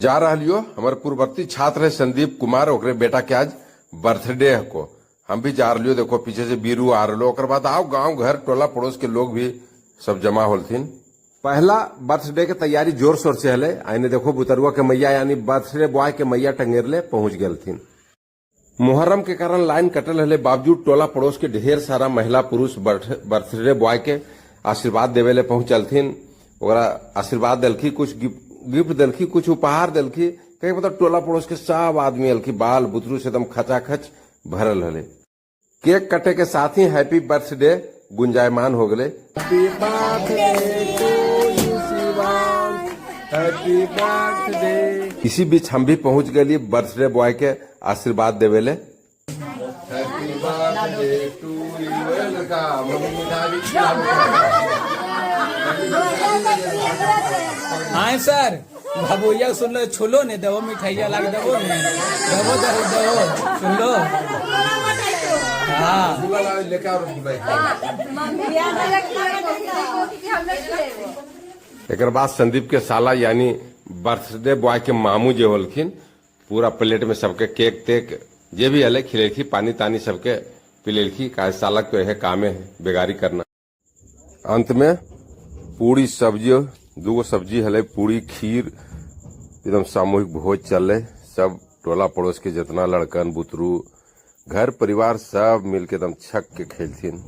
जा रहलियो हमारे पूर्ववर्ती छात्र है संदीप कुमार, ओकरे बेटा के आज बर्थडे है को हम भी जा रहियो। देखो पीछे से बीरू आ रहो, ओकर बाद आओ गांव घर टोला पड़ोस के लोग भी सब जमा होलथिन। पहला बर्थडे के तैयारी जोर शोर से हले। आइने देखो बुतरुआ के मैया यानी बर्थडे बॉय के मैया टंगेरले पहुंच गेलथिन। मुहर्रम के कारण लाइन कटल हले, बावजूद टोला पड़ोस के ढेर सारा महिला पुरुष बर्थडे बॉय के आशीर्वाद देवे ले पहुंचलथिन। ओकरा आशीर्वाद दिलखी, कुछ गिफ्ट दिलखी, कुछ उपहार दिलखी। कहीं मतलब टोला पड़ोस के सब आदमी अलखी, बाल बुतरू से एकदम खचाखच भरल हले। केक कटे के साथ ही हैप्पी बर्थडे गुंजायमान हो गए। Happy birthday to you Shivan, happy birthday. इसी बीच हम भी पहुंच गए बर्थडे बॉय के आशीर्वाद देवे ले। हैप्पी बर्थडे टू you लड़का, मम्मी मिठाई भी खिलाओ। हाँ सर, बाबूया सुन लो, छोलो ने देवो मिठाइया लाग देवो ने देवो देवो देवो सुन लो। हाँ। रसगुल्ला लाओ, लेके आओ रसगुल्ला। एक बाद संदीप के साला यानी बर्थडे बॉय के मामू जे होलखिन, पूरा प्लेट में सबके केक तेक जे भी हले खिलेलखी, पानी तानी सबके पिलेलखी। काहे साला तो यह कामे है बेगारी करना। अंत में पूरी सब्जी, दूगो सब्जी हले, पूरी खीर, एकदम सामूहिक भोज चले। सब टोला पड़ोस के जितना लड़कन बुतरू घर परिवार सब मिलके एकदम छक के खेलथिन।